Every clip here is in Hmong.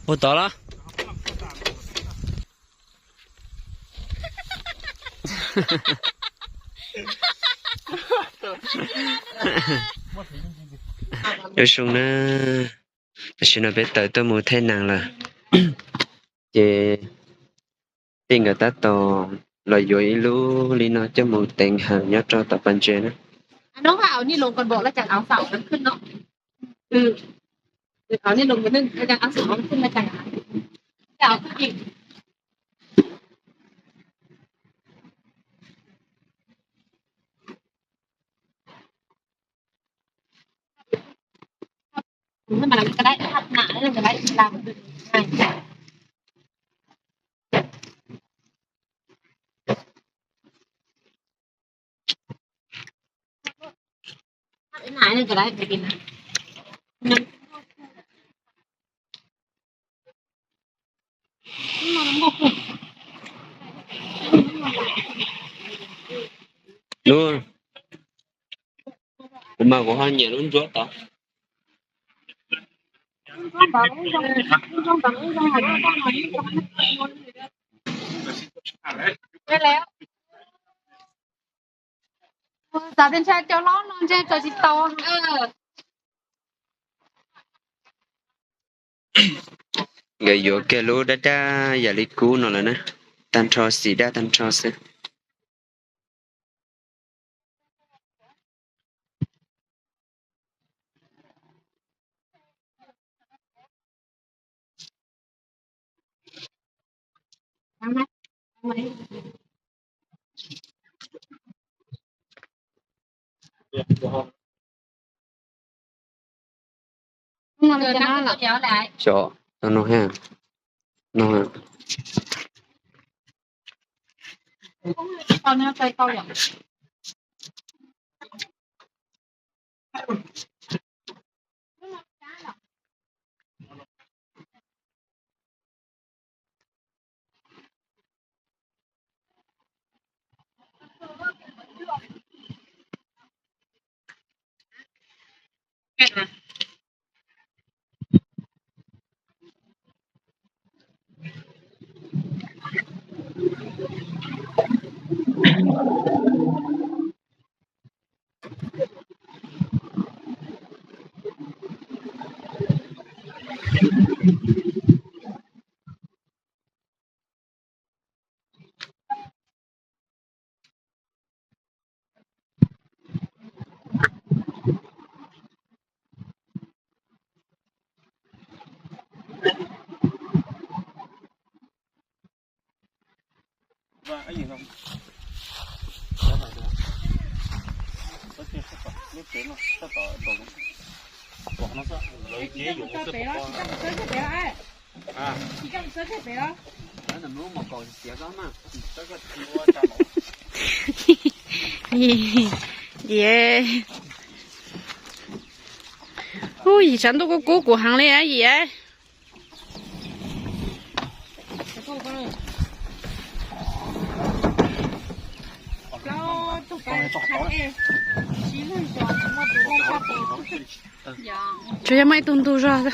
Puas tod los? Lub xyoo na, tam sim no peb tawm tuaj mus thej nees lawm, ces tij nkawd tab tom los yuav ib lub li no coj mus teev hawm nyob rau tom pas ntses na. Lub, kuv mas kuv ho nyiam lub ntsuab tod. Xav tias ntshai cov hlob no ntshai cov tsis tau. Nkawd yuav kiag lub dab dab yam li kub no lawm na, tag nrho xim daj tag nrho xwb. Cov no ha, no ha. Yim, yim, ub, yim tshav ntuj kub kub kuv heev li yim. Tsuas yog muaj ib tug ntug zog.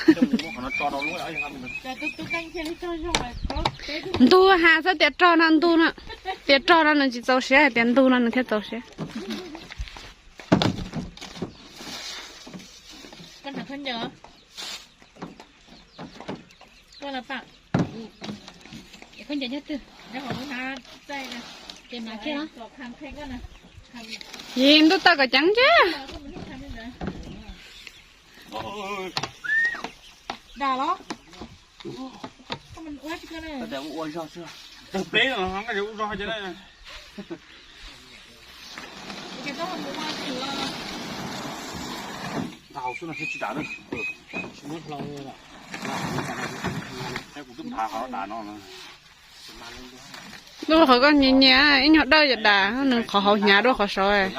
Ntug ha, txhob tias rog no ntug no, tias rog no nws tsis txaus siab, hais tias ntug no nws thiaj txaus siab. Yim ntuj tawj kom ceev ntsia. Lub qhov koj nyiam nyiam ib nyuag dawb yam dam, nws qhov hauv hnyav dua qhov saud.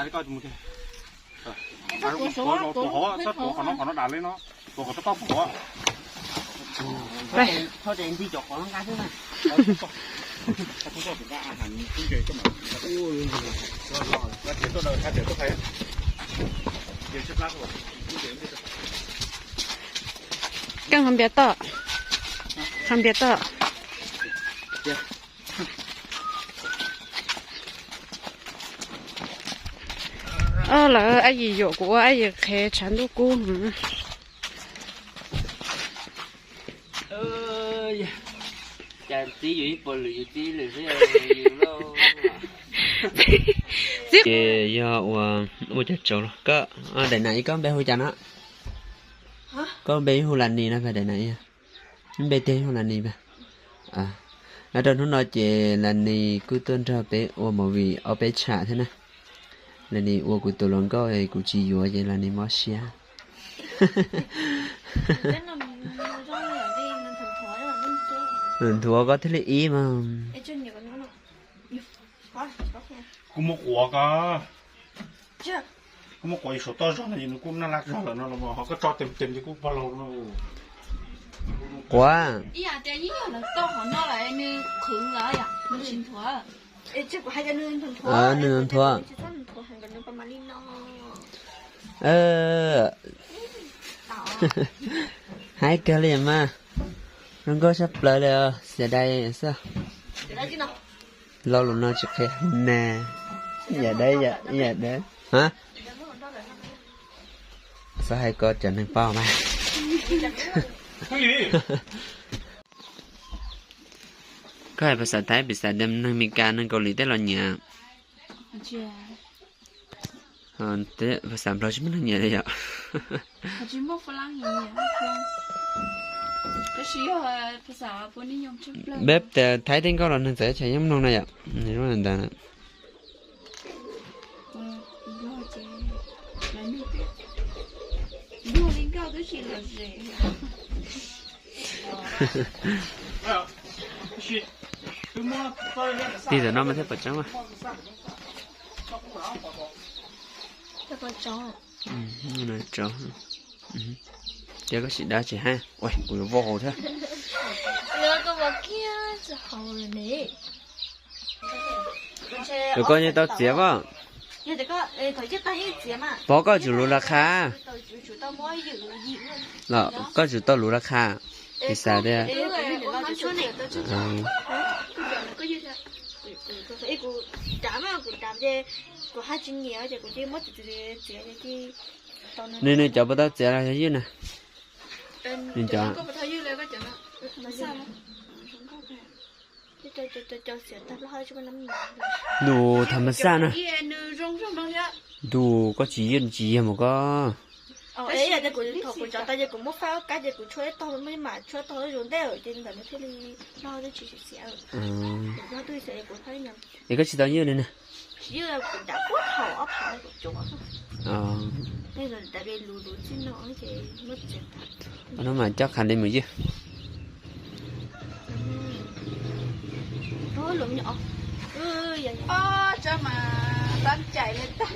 Koj qhov npias toj, qhov npias toj. Lawv ab yim yuam kuv ua ab yim qhev tshav ntuj kub. Cas txib yus ib puas lwm yus txib lwm xwb yus lauj. Ces yog ua, ua cas tsaus los koj, daim nam ib koj npe hu cas no? Koj npe hu Las Nis no pas daim nam ib? Npe tiag hu Las Nis pas? Nyob rau hnub no ces Las Nis kuj tuaj nrog peb ua movie ob peb tsham thiab na. Las Nis ua kuv tus hluas nkauj es kuv tsis yuav ces Las Nis mob siab. Nthuav koj thiaj li ib mas. Kuv muab quav ko, kuv muab quav yus saum toj zog no es nws kuj naj laj zog lawm no los ho koj tso tes tes ces kuj pog laug no. Quav. Nws nthuav. Haib kawg li mas. Zoo nkauj sab plaws li os, xiam dais xwb. Lo lus no tsis qhia na. Yam dawb, yam dawb. Xav hais ko cov neeg paub mas. Koj hais phas xas Thaib, phas xas neeg Mes Kas neeg Kaus Lim tej los nyiam. Phas xas Nplog tsis muaj neeg nyiam li yom. Peb tias Thaib tej nkauj los neeg txawv chaw yeej mloog na yom. Ntawd. Tig tam no mas thiaj pom tseeb. Ces koj sim dab tsis hab, kuv yuav vau hauv thiab. Koj yeej tau txiav as. Pov koj tsum lus las qha. Los koj tsum tau lus las qha. Phas xas tias nws, nws cov puas tau txiav los yog ywj na? Nws cov. Ntu tham mas xaj na. Ntu koj tsis ywj, tsis yag mus koj. Kuv thaum kuv cov tau ces kuv muab faib ob kab ces kuv tshuab ib tog, mam tshuab tog zoo ntej ces ntawm nws thiaj li loj thiab tsis xiav. Es koj tsis tau ywj li na? Hnub mas coj qha li mus ywj. Tsob mas tab cais li tag.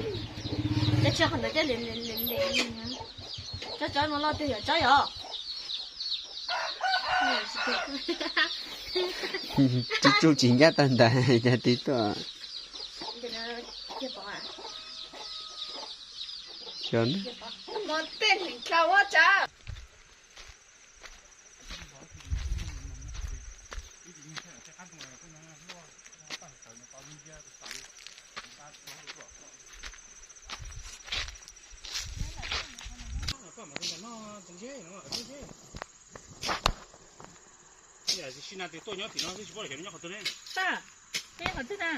Tsob no loj tiag yom, tsob yom. Tib tsuj tsis ncaj tag ntawd cas tib tuaj. Paj, peb qhov twg na?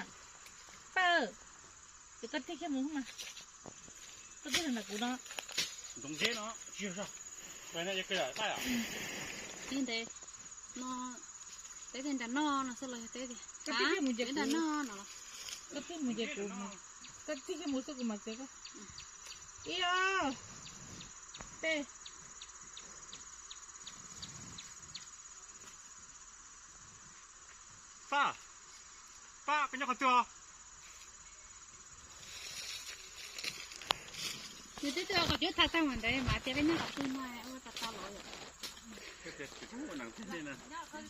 Paj, ces koj tig kiag mus mas. Koj tig ntawm kuv no. Tig ntev no, teb tias nram no no xwb los yog teb tias nram no no los. Koj tig mus ces kuv, koj tig kiag mus xwb kuv mam txiav koj. Ib, ob, peb. Paj, paj, peb nyob qhov twg os? Nws twb tuaj kom cuab tag tag mas ntawd mas tias peb nyob qhov twg no ua tas tas los.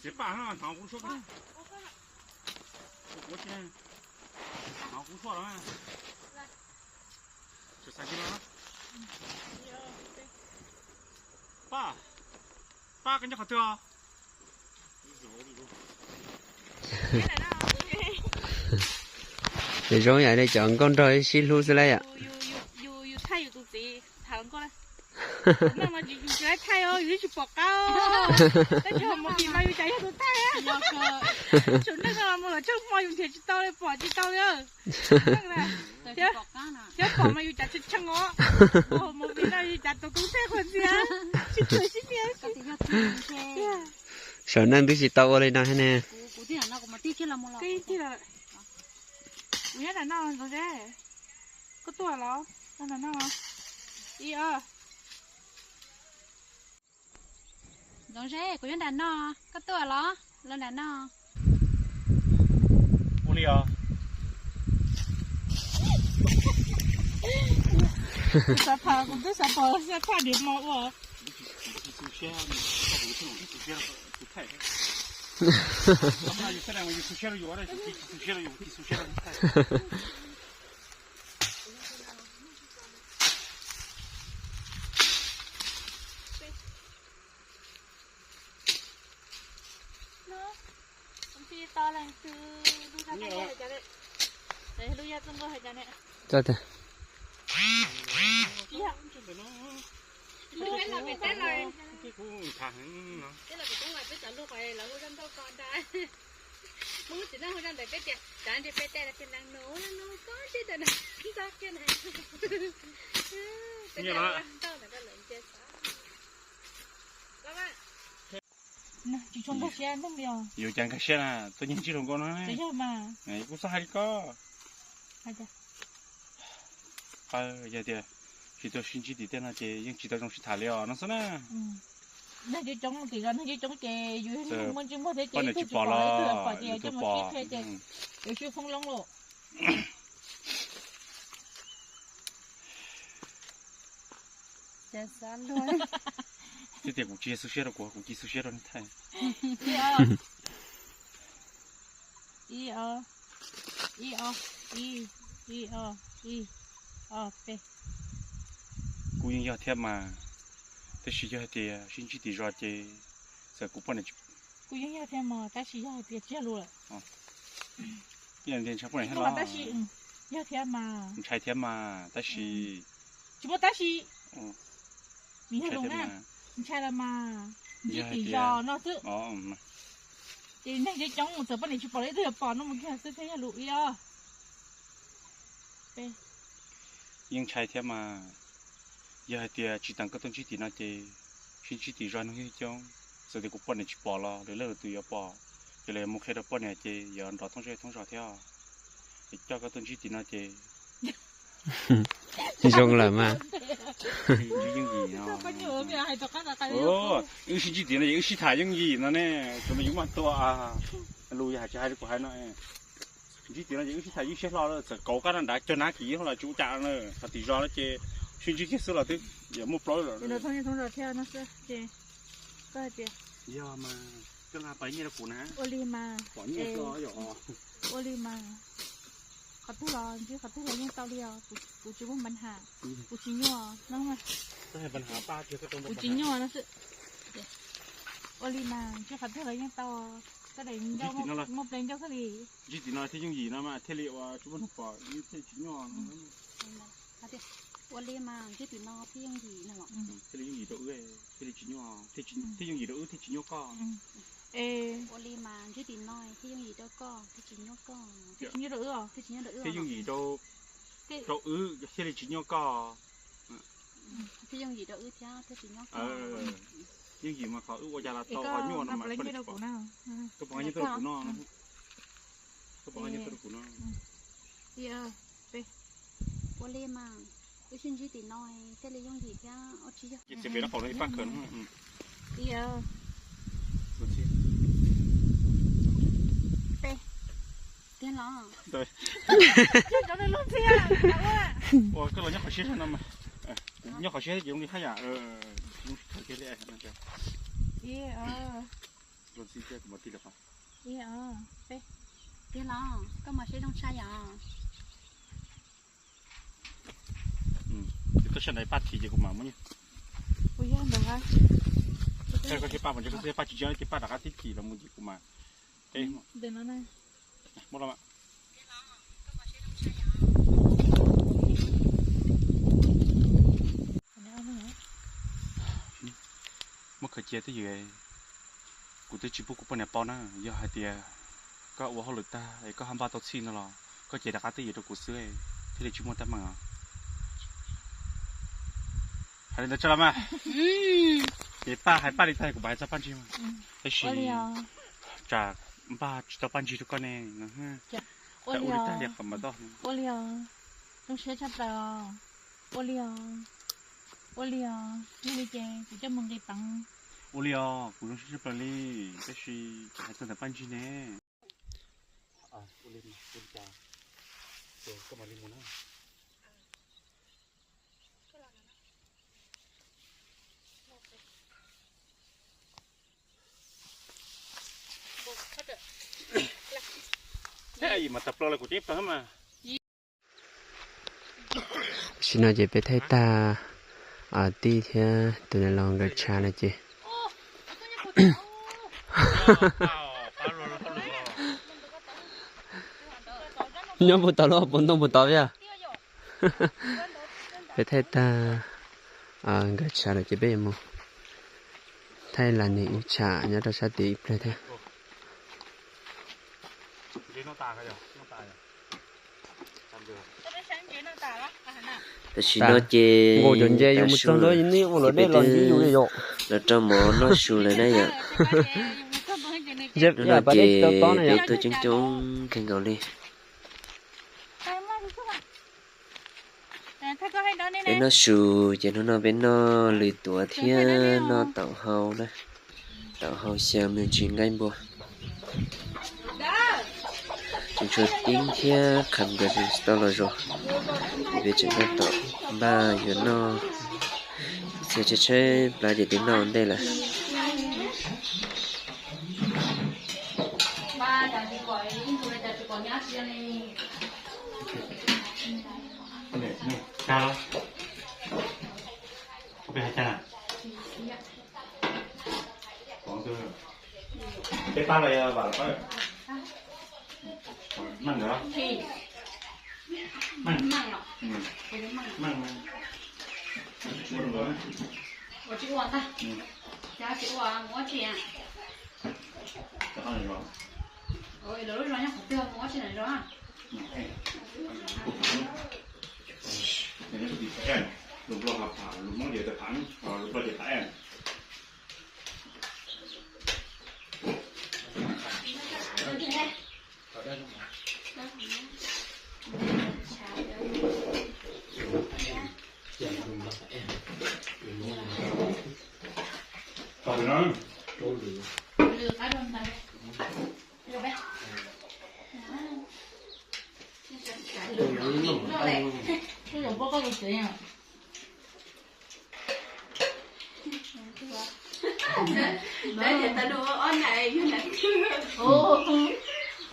Ces paj hnov kuv suab. Kuv tsis, no kuv tshuaj los. Paj, paj koj nyob qhov twg os? Ces zoo yam li cov nkauj nraug sib hlub xwb lauj yom. Yus thaij yus tus txiv tham nkauj na. Neej no yus tsis thaij os, yus tsis pom qab. Tab sis ho mus tim no yus cas yog tus thaij. Tsum neej no mus lawm tsheej hmo yus nrhiav tsis tau li, pom tsis tau li. Thiab pom mas yus cas tshee tshee os. Mus tim no yus cas tus tub thaij qhov ntxiag, sib tw sib nias. Saum neej twb tsis tau ua li no thiab ne. Kuv nyob nram no, Ntxoov Zeb, koj tuaj los? Los nram no. Ib, o. Ntxoov Zeb, kuv nyob nram no, koj tuaj los? Los nram no. Ua li os. Xav tham, kuv twb xav pom xav tham niam mos ua. Tsis tshua nkag siab ntag li os. Yus cas nkag siab na, tuaj nyeej ntsib hluas nkauj no. Yog mas. Kuv xav hais li ko. Yog tias tsis tau sib ntsib tim tej no ces yeej tsis tau zoo sib tham li os no xwb na. Neeg coob coob tim zos neeg coob coob ces yus muaj ntsej muag thiab ces ib tug tsis pom los ib tug pom ces yus coj mus sib qhia ces yus sib foob loob lawm. Twb tias kuv tsis xu siab rau kuv, kuv cia xu siab rau nej thaij. Ib, o, ib, o, ib, o, peb. Kuj yeej yog thiab mas, tab sis yog hais tias sib ntsib tim zos ces txawm kuv poj niam tsis, kuj yeej yog thiab mas tab sis yog hais tias tsis yog lus lawm. Ntshai poj niam thiab los, tab sis yog thiab mas, ntshai thiab mas tab sis tsis muaj tab sis. Nws yog lus na, ntshai los mas, ntsib tim zos no xwb. Ces neeg coob coob txawm poj niam tsis pom los ib tug yuav pom no mus kiag xwb thiaj yog lus ib, o. Yeej ntshai thiab mas, yog hais tias tsis tas koj tuaj ntsib tim no ces sib ntsib tim zos neeg yeej coob, txawm tias kuv poj niam tsis pom los lwm leej lwm tus yuav pom, ces lawv yuav mus qhia rau poj niam ces yuav nrov thoob zej thoob zos thiab. Es coj koj tuaj ntsib tim no ces zoo lawm mas. Wb sib ntsib tim no ces wb sib tham yooj yim no ne, tsuas mas yus mas tua lus yam tsis hais li kuv hais no. Ntsib tim no ces wb sib tham yeej siab hlo lawm, txawm kauv qab nrad cog nab kis los tsis ua cas na, thaum tim zos no ces sib ntsib kiag xwb los twb muaj plaub lawm. Yog mas, koj nqa pas nyiaj rau kuv na. Ua li mas, pom nyiaj xwb os. Ua li mas, qhov twg los ntsib qhov twg los yeej tau li os, kuv tsis muaj npa nham, kuv tsis nyuaj no. Kuv tsis nyuaj no xwb. Ua li mas ntsib qhov twg los yeej tau, koj daim muaj ple ncauj kawg li. Ntsib tim no thiaj yooj yim no mas thiaj li ua tsis muaj neeg pom thiaj tsis nyuaj. Ua li mas ntsib tim no thiaj yooj yim no los, thiaj li yooj yim rau wb, thiaj li tsis nyuaj, thiaj yooj yim rau wb thiaj tsis nyuaj koj. Ua li mas ntsib tim no thiaj yooj yim rau koj thiaj tsis nyuaj koj. Thiaj tsis nyuaj rau wb os, thiaj tsis nyuaj rau wb, thiaj yooj yim rau, rau wb thiaj li tsis nyuaj koj. Thiaj yooj yim rau wb thiab thiaj tsis nyuaj koj. Yooj yim mas qhov wb ua cas los tau, qhov nyuaj no mas koj pom nyiaj tuaj rau kuv no, koj pom nyiaj tuaj rau kuv no. Ua li mas wb sib ntsib tim no thiaj li yooj yim thiab, ua tsis yog. Ces pem no qaum no ib pab kawm no. Tiag los. Ua koj los nyob qhov siab no mas, kuv nyob qhov siab ces zoo li haj yam, zoo li haj yam li. Ib, o, peb. Tiag los koj mas siab zoo tshaj yom. Koj sawv daws paj thim ces kuv mam muab nyiaj. Koj thiaj paj, koj thiaj paj tsis tsis ces paj rov qab tib thim los mus ces kuv mam. Muab los mas. Muab khaws cia twj ywm, kuv twb tsis pub kuv poj niam paub na. Yog hais tias koj ua hauj lwm tag es koj ho npaj tau txhij no los koj cia rov qab twj ywm rau kuv xwb, thiaj li tsis muaj teeb meem os. Hais li ntawd tso los mas. Ces paj hais paj li tag kuv mam hais txog paj ntsig mas. Tab sis tsam npaj tsis tau paj ntsig rau koj ne. Ua li tag li qhov mas toj. Ua li os, zoo siab tshaj plaws os. Ua li os, ua li os, yog li ces kuv coj mus nqis peev. Ua li os, kuv zoo siab tshaj plaws li, tab sis hais txog ntawm paj ntsig ne. Ua li, ua li cas, ces koj mam li mus na. Mas tawm plaws los kuv ceeb plaws mas. Tam sim no ces peb thaij tag tij thiab tus niam laus nkawd tshav no ces nyob puag tod los puas ntoo puag tod thiab. Peb thaij tag nkawd tshav no ces peb yuav mus thaij las nws ib tshav nyob rau sab tid ib pliag thiab. Tam sim no ces nqus cov ntses yus mus txog ntua nej ua luam dej los ntsib yus li yom. Los rau mov noj su lawm na yom. Hnub no ces peb tuaj coob coob kawg nkaus li. Peb noj su ces hnub no peb noj lwm tuav thiab noj taum hau na. Taum hau xyaw me ntsis nqaij npua. Tseem tshuav Tib thiab Qham nkawd tsis tau los zos, peb tseem noj taum, npaj yuav noj, txhia tshaib tshaib plab ces twb noj ua ntej lawm. Peb pab los yog vam los pab? Meej ntawd los? Meej. Meej. Ua rau nkawd na. Ua tsis ua ntag. Cas tsis ua mus ua tsi? Lawv lub zos nyob qhov twg mus ua tsi lawm zos? Lus Nplog phav, lus Hmoob ces phav, lus Nplog ces phav.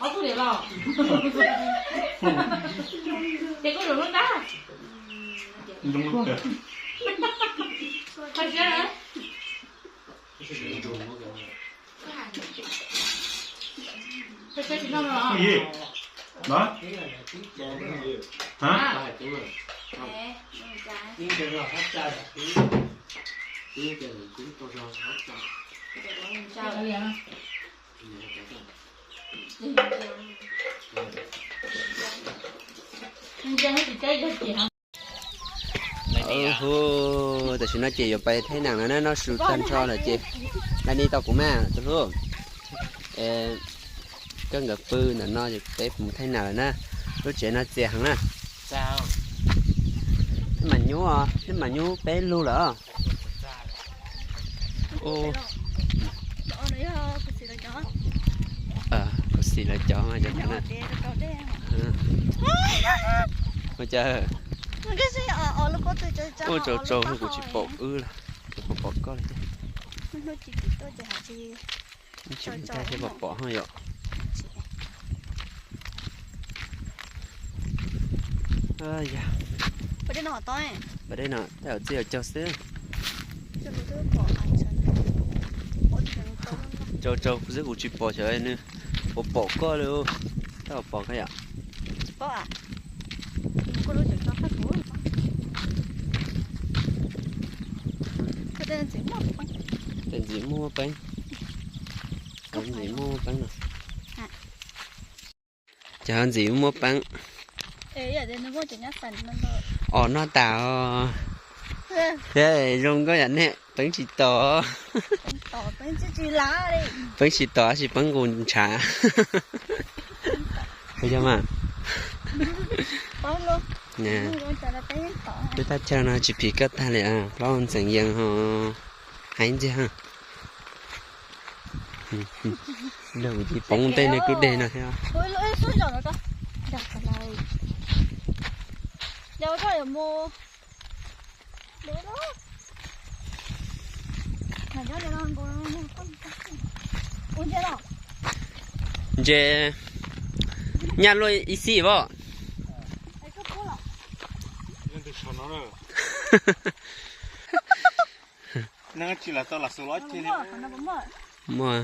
Ob tug diam los? Ces koj yuav lub ntab. Koj siab na. Koj siab tsis noj no los? Hu, tam sim no ces yuav pais thaij nam lawm na, noj su tag nrho lawm ces nqa ni tau kuv mas tus hlub. Koj nkawd pw ntawm no ces peb mus thaij nam lawm na. Lub tsev no txias heev na. Nej mam nyub, nej mam nyub peb lug lawm. Kuv xim lawv cov mas cov na. Ua cas ua tsaus tsaus kuv tsis pom wb lawm, kuv pom pom koj li thiab. Tsis pom pom ho yom. Yog, pas dej no tej zaum txij hauv caug xwb. Rau rau kuv xwb kuv tsis pom xyov nws puas pom koj li. Tab pom koj yom. Tej ntxim muaj muaj peeb. Tej ntxim muaj muaj peeb no. Ces ho ntxim muaj peeb. Os, noj tas os. Thiab zoo nkauj yam nej peeb tsis tom. Peeb tsis tom tab sis peeb nqus ntshav. Yog mas. Lub thaj chaw no tsis phim koj tag li, plaub ntxeev yees ho heev ntxiag. Poob tej niag kwj deg no thiab. Ntses nyaj luaj ib xib pob. Muaj,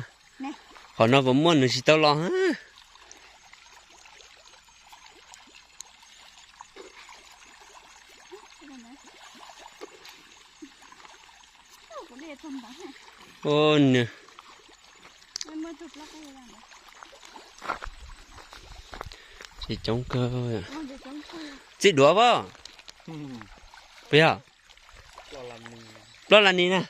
qhov no puas muaj nws tsis tau los. Ua nws, tsis coob kawg. Txij duav pob. Puas yog? Ploj las nis na.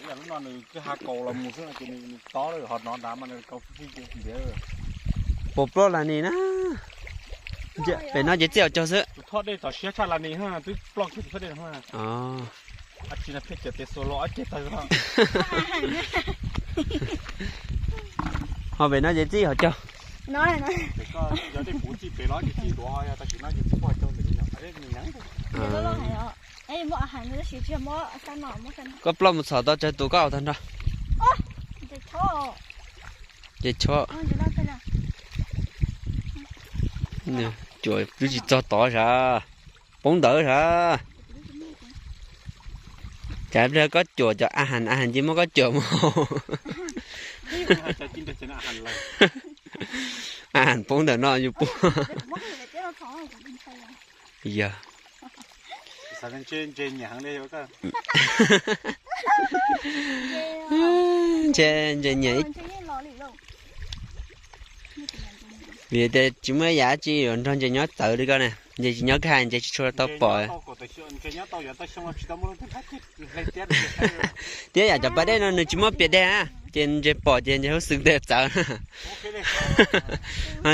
Lub no nws kwj ha kaus los mus xwb ces nws tob lawm, ho nov nrad mas nws kaus fij fij ces ntiav. Puas ploj las nis na. Pem no ces txij hauv caug xwb. Tus thoj dej tom siab tshaj las nis, twb ploj kiag tus thoj dej no. Ab tsi no pheej cawm tes xuas los ob ceg tag. Ho pem no ces txij hauv caug. Yog dej puv txij pem los ces txij duav, yog tam sim no ces txij puag caug ntawm ces nyuam qhuav nyeev. Koj ploj mus txhom tau tsawg tus koj ua tag nrho. Ces chob. Cuam twb tsis txog tod sav, poob ntawd sav. Cas pliag koj cuam cov a has a has ces muab koj cuam mus. A has poob ntawm no yus puag. Yog. Ntshe ntses nyiam. Vim tias tsis muaj ib yam dab tsi yuav nrog ntses nyob txawv li koj na. Ntses tsis nyob kwj ha ntses tsis tshua tau pom. Thiab yam cov pas dej no nws tsis muaj pias dej na, ces ntses pom ces ntses hub xwm tes txawv.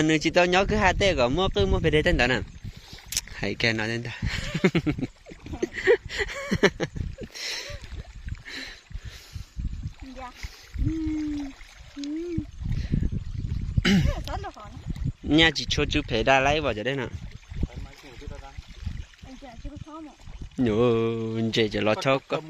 Nws tsis tau nyob kwj ha tej kom muaj qwj muaj pias dej tej ntawd na. Hais kiag no ntag. Nyaj tsis tshua tsw phem dab laib pom cov dej no. Ntses cov los chob koj.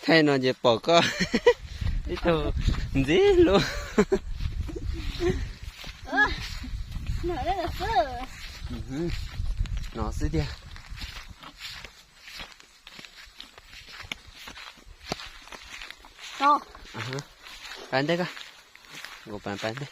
Thaij no ces pom koj ib tug ntxiv lub. No xwb tiag. Pas ntej koj, nkaus pas ntej.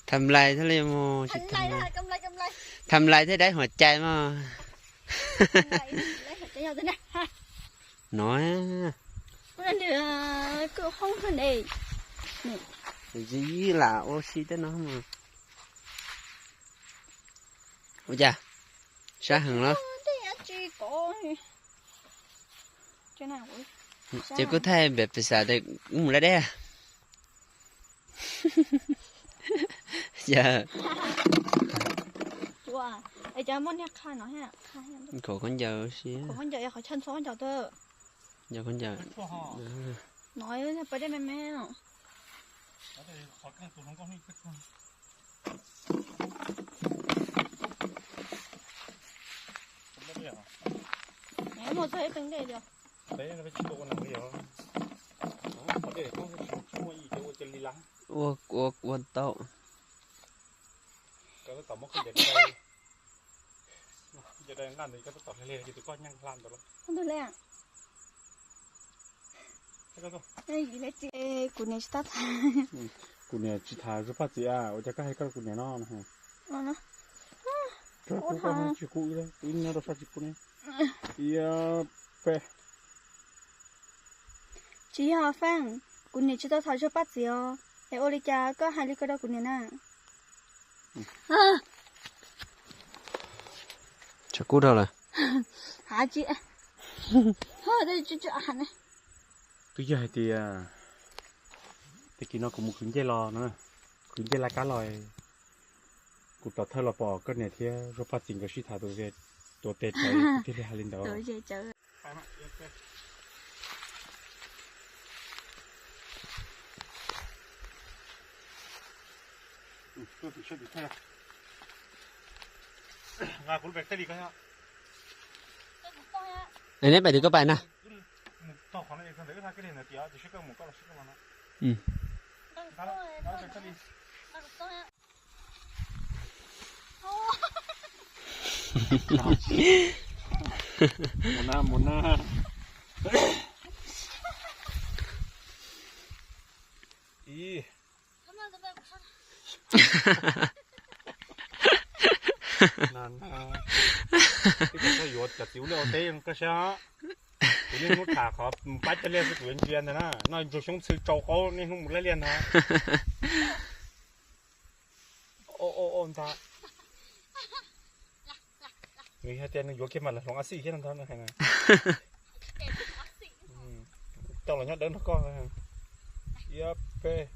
Tham lais thiaj li mus, tham lais thiaj dai huam cai mog. No, lam ua si tej no. Ua cas sab heev los? Ces kuj thaij npem pes xav tias mus laj dej. Yog. Ua, es cov muaj niag qha no, qha, khaum khaub ncaws si. Khaub ncaws, qhov chaw ntxhua khaub ncaws tawm. Ncaws khaub ncaws. No pas dej me me. Mus txog ib qee dej li. Ua, ua, ua tau. Kuv niam tsis tau tham. Kuv niam tsis tham zog paj txiv a, ua cas koj hais koj kuv niam no? Koj kuv, koj tsis kuv, ib nyob rau sab tsis kuv ne. Ib peb. Tsis yog Feej, kuv niam tsis tau tham zog paj txiv os. Es ua li cas koj hais li ko rau kuv niam na? Tshav kub dhau lawm. Hav tsis, twb yog hais tias tag kis no kuv mus khwv ncej los no, khwv ncej laj kab los, kuv tos thawj los pom koj niam thiab zog paj txiv nkawd sib tham tus, tuav tes tsawv, kuv thiaj li hais li ntawd. Neb pais twg koj pais na? Mus na, mus na. Ib. Koj yuav cov txiv ua liaj ua teb koj saib. Kuv niaj hnub tham qhov pab cog liaj xwb kuv yuav ntsia ntag na. Noj ntsuag xyoob txhwb tsau qaub niaj hnub mus laij liaj ntag. Ntag. Nws hais tias nws yuav kiag mas lawv hloov a xij thiab no ntag nws hais na. Coj los nyob dawb nrog koj. Ib peb.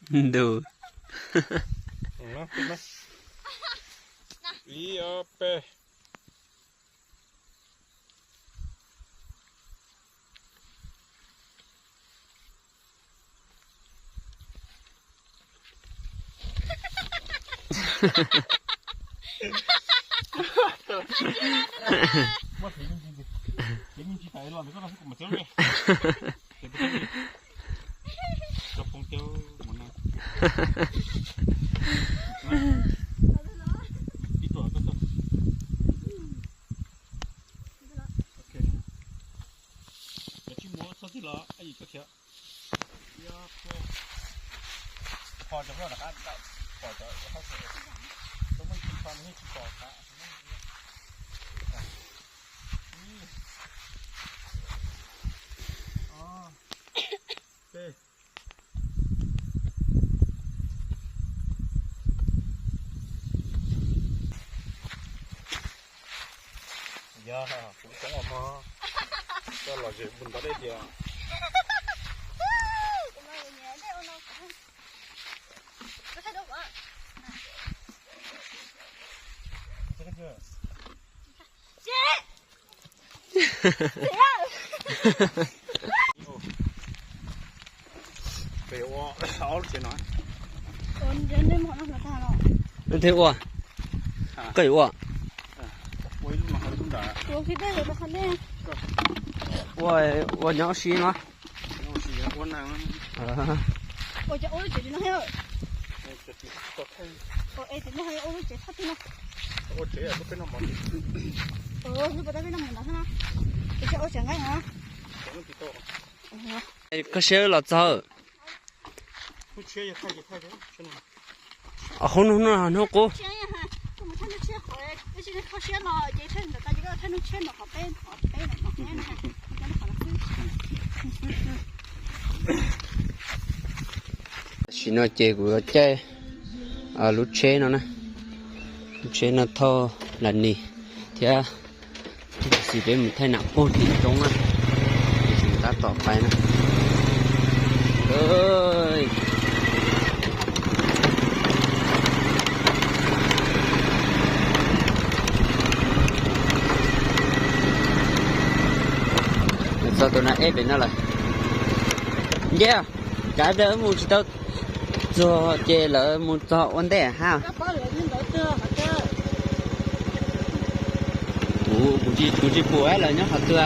Ntu. Ib peb. Yog, kuv coob os mog. Koj lom zem mus ntov dej tiag. Peb ua ob lub tsev no. Lub twg ua? Koj yuav ua? Ua, ua nyob si no. Koj siab los txog. Hauv hnub no hnub qub. Tam sim no ces kuv yuav caij lub tsheb no na, lub tsheb no thauj las nis thiab, tab sis peb mus thaij nam puag tim roob na, tab Tom pais na. Txog tus no eb pem no lawm. Nce, kav mus tsis tau txog ces lawv mus txog ua ntej hab. Kuv, kuv tsis pum lawv nyob qhov twg.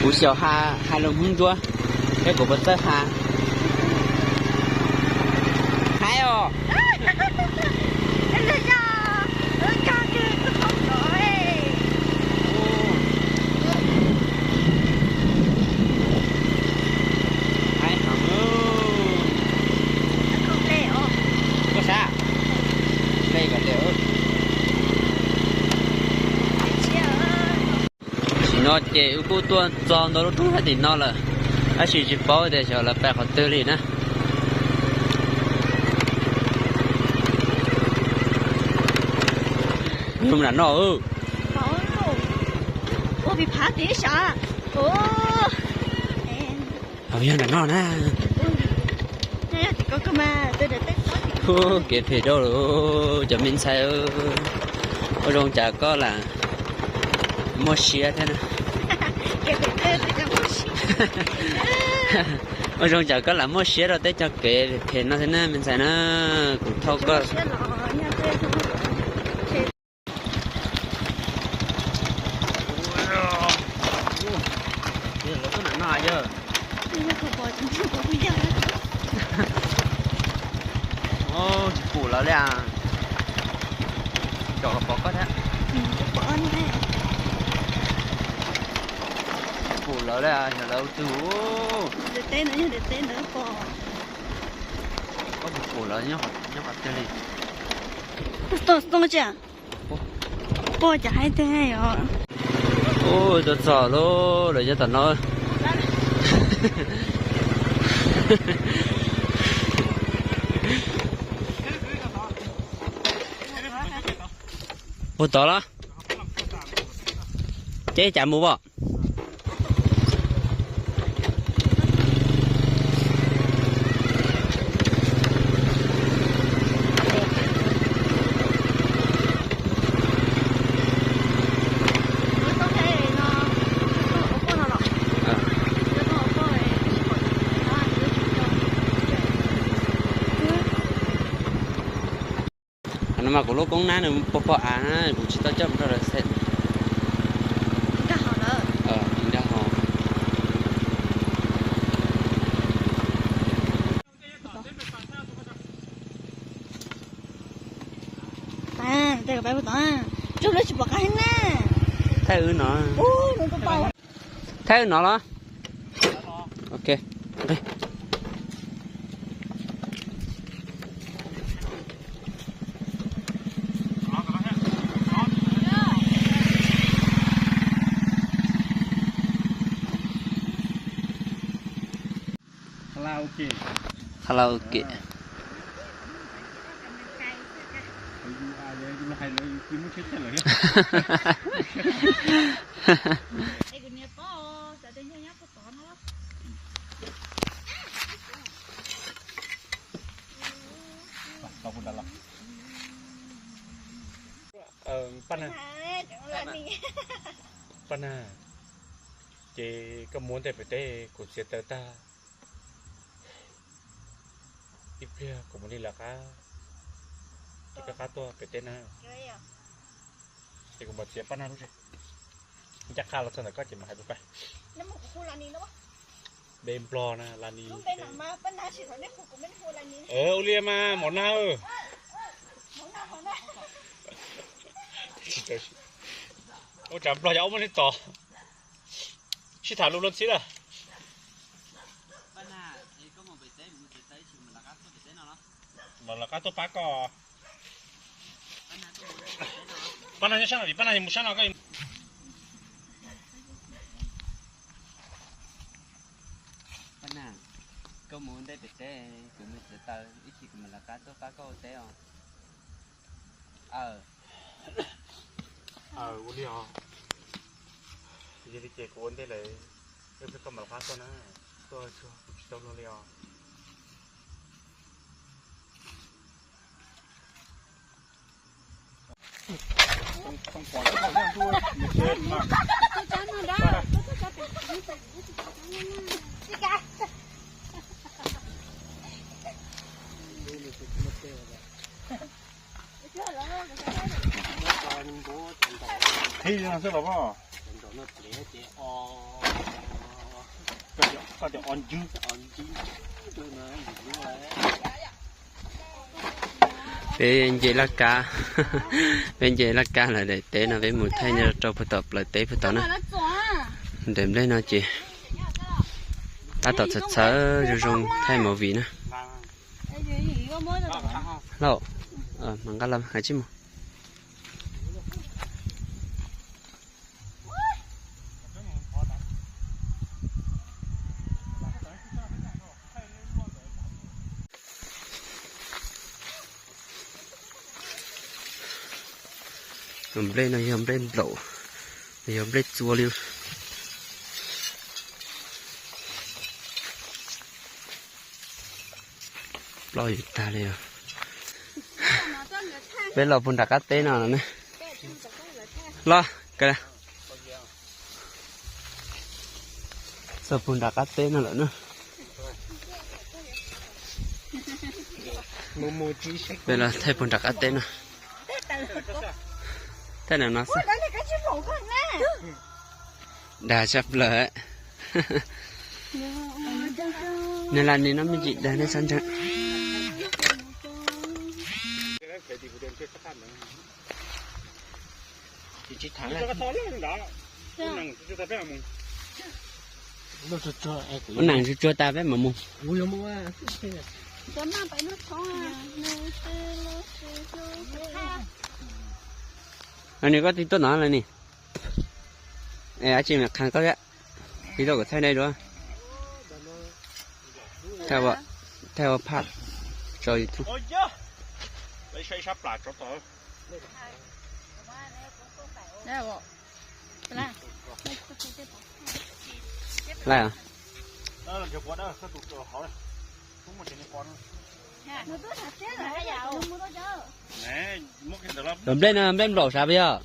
Kuv xyaum has lus Hmoob Ntsuab, peb kuv puas txawj has. Haib os. Haib heev. Koj sab, hle kom liam. Tam sim no ces wb kuj tuaj txog ntua lub roob sab tim no lawm, tab sis tsis paub tias xyov lawv pais qhov twg li na. Yog nram no. Ua pis phav tim sav. Yog nram no na. Kev phem dua lawm cov me ntxhais. Ua zoo cas koj lam muaj siab thiab na. Ua zoo cas koj lam muaj siab rau tej cov kev phem no thiab na me ntxhais na. Kuv thauj koj. Lawv tuaj nram no yog. Tsis pum lawv li as. Cov pom koj thiab. Tsis pum lawv li as, yog lawv twg. Koj tsis pum lawv nyob qhov twg li. Pom cov haib twg os. Ua, tuaj txog lawm, lawv nyob tom no. Puag tod los? Ces cas mus pom. No mas kuv lub koob nab nws pog pog av na, kuv tsis tau coj mus rau lawv xeem. Tsis nkag hov. Thaij wb no. Thaij wb no los? Ok. Karaoke. Paj Nag, ces koj mus ua ntej pem teb, kuv txiav taws tag, ib pliag kuv mam li lawv qab, ces koj rov qab tuaj pem teb na. Ces kuv mam txiav Paj Nag lub tsev, ncaj qha los txog ntawm koj ces mam hais peb pais. Npe Nplog na, Lani. Ua li mas Mom Nag. Ua cas Nplog yog ob muaj neeg tos. Sib tham lus luag ntxhi lawm. Mam lawv qab tuaj pab koj. Paj Nag nyob sab no vim Paj Nag mus sab no koj. Paj Nag, koj mus ua ntej pem teb, kuv mus txiav taws ib chim kuv mam lawv qab tuaj pab koj ua teb os. Aw, ua li os. Yog li ces kuv ua ntej lawm, yog koj mam qab tuaj na, tuaj tsis tau luag li os. Qhib no xwb los mas. Koj cov o ntswg. Peb nce laj kab, peb nce laj kab lawm daim teb no peb mus thaij rau puag tom plawv teb puag tod na. Daim nplej no ces tab tom txhawv txhawv zoo zoo thaij movie na. Lauj, mam nqa los hais tsij mus. Nplej no yog nplej nplaum, yog nplej txua li. Ploj yus tag li os. Peb los puag nram qab teb no lawm ne. Los, txog puag nram qab teb no lawm na. Peb los thaij puag nram qab teb no. Thaij no no xwb. Dag tshaj plaws. Nws las nim no me ntsis dag nej txhob ntseeg. Ua nees tsuag tsuag tas peb mam mus. Nws koj tig tuaj no lawm ni. Es ab tsi mam qha koj thiab. Tig tuaj kuv thaij dai dua. Thaij ua phaj tso YouTube. Laj os. Cov nplej no nplej nplaum sav puas yog?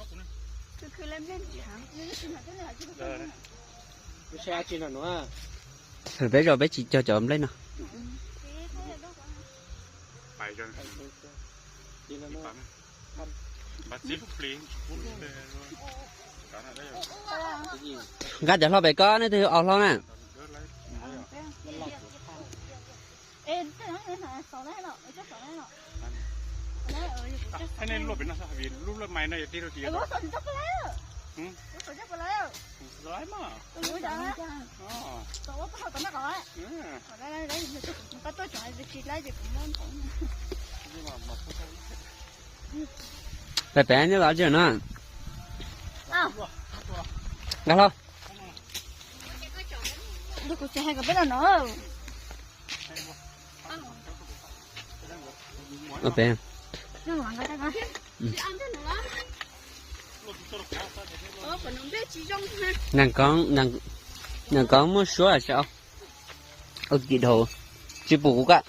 Peb zaum peb tsis cog cov nplej no. Nqa cov hlau pem ko, nej twg aus hlau na. Pem pem nyob los tsis no. Nqa hlau. Pem. Nees koob, nees koob muaj suab sas. Ua kis dhau, tsis pum kuv kab.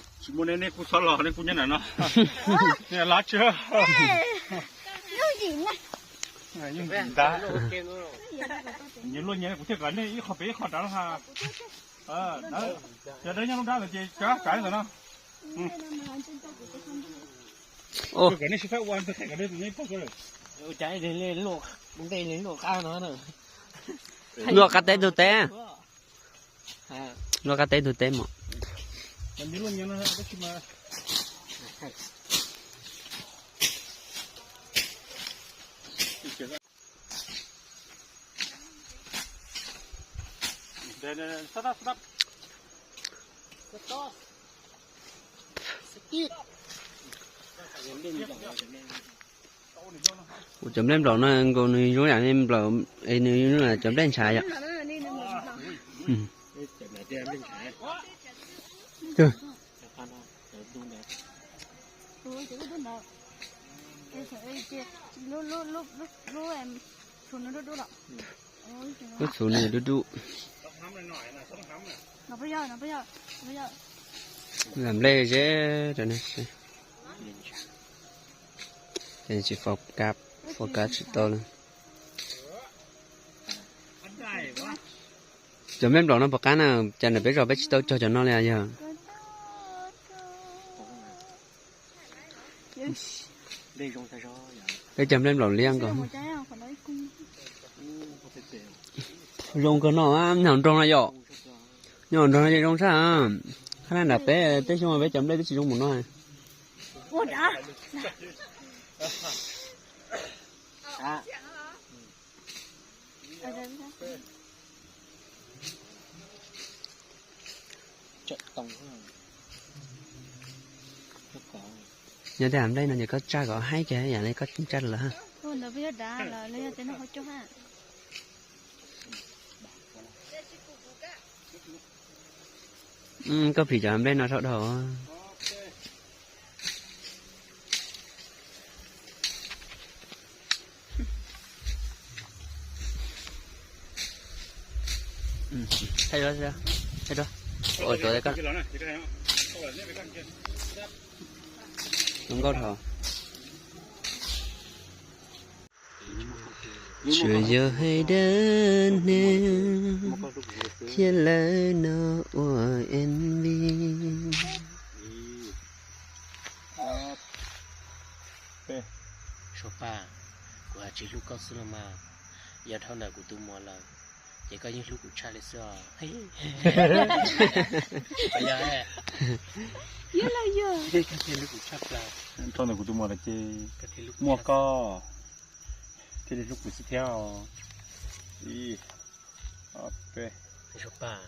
Nyias luaj nyias, kuv thiaj kom nej ib qho pem ib qho rov ha. Cov dawb nyob lub nrab ntawd ces cov tsawv ntawm no. Luaj qab teb ntug teb. Luaj qab teb ntug teb mas. Ua cov nplej nplaum no nkaus nws zoo yam nplej nplaum, nws zoo cov nplej ntshav yom. Lub txhuv nws dub dub. Lam nplej ze rau ne. Ces tsis focus, focus tsis tau li. Cov nplej nplaum no puas qab na, cas ntawm peb zos peb tsis tau cog cov no li yog. Peb cog nplej nplaum liab nkaus. Zoo kawg no, nyob nroog no yom. Nyob nroog no zoo tshaj. Qhab na nram peb, peb xyoo peb cov nplej twb tsis zoo mus no. Nyob tej hav nplej no ces koj tsaj kom haib kiag yam li koj tsaj lawm. Koj phim cov hav nplej no saum dhau. Zoo nkauj dhau. Tsuas yog hais dab neeg thiab lawv no ua M V. Suav Paj, kuv hais tsis hlub koj xwb los mas, yog dhau ntawm kuv tus muam lawm, ces koj yeej hlub kuv tshaj li xwb os. Dhau ntawm kuv tus muam lawm ces muaj koj thiaj li hlub kuv xwb thiab os. Ib, ob, peb. Suav Paj.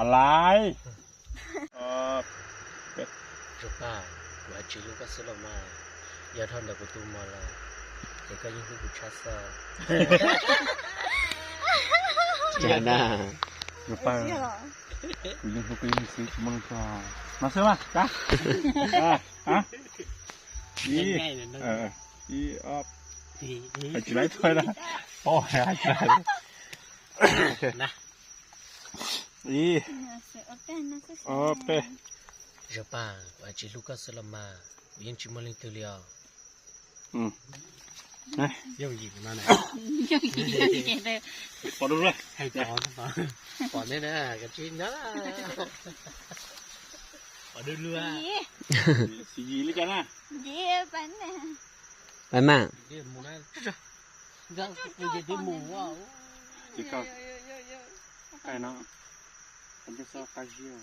Alai. Suav Paj, kuv hais tsis hlub koj xwb los mas, yog dhau ntawm kuv tus muam lawm, ces koj yeej hlub kuv tshaj xwb. Suav Paj, kuv yeej hlub koj ib leeg xwb tsis muaj leej twg. No xwb mas, ib, ib, ob, hais tsis laib txhua na, hais tsis laib. Ib, ob, peb. Suav Paj, kuv hais tsis hlub koj xwb los mas, kuv yeej tsis muaj leej twg li os. Yooj yim no na. Pom dua, pom ne na, koj tsis na, pom dua lua. Xis yim li cas na? Pab mas. Ces koj, koj no, koj ntsej xoj qab zib,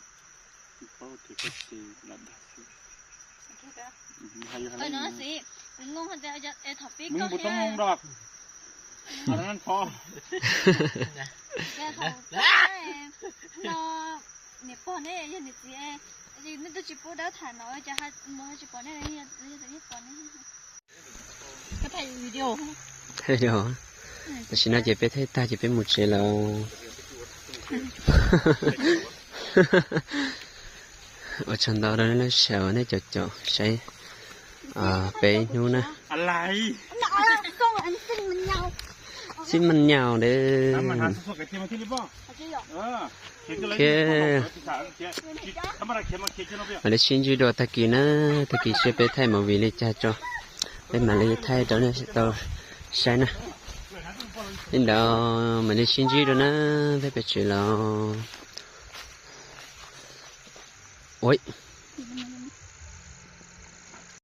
paub tias koj tsis lam dag xwb. Mus toob moo da. No niam pog ne, yog niam txiv, nej twb tsis pub dawb tham no, cas mus ho tsis pom nej, pom ne. Tam sim no ces peb thaij tag ces peb mus tsev lawm. Ua tsaug ntau rau nej lub sij hawm nej caum caum saib peb ib hnub na. Xib mas nyaum de. Mam li sib ntsib dua tag kis na, tag kis seb peb thaij movie li cas tso, peb mam li thaij rau nej tau saib na. Li ntawd mam li sib ntsib dua na, peb pem tsev los. Ua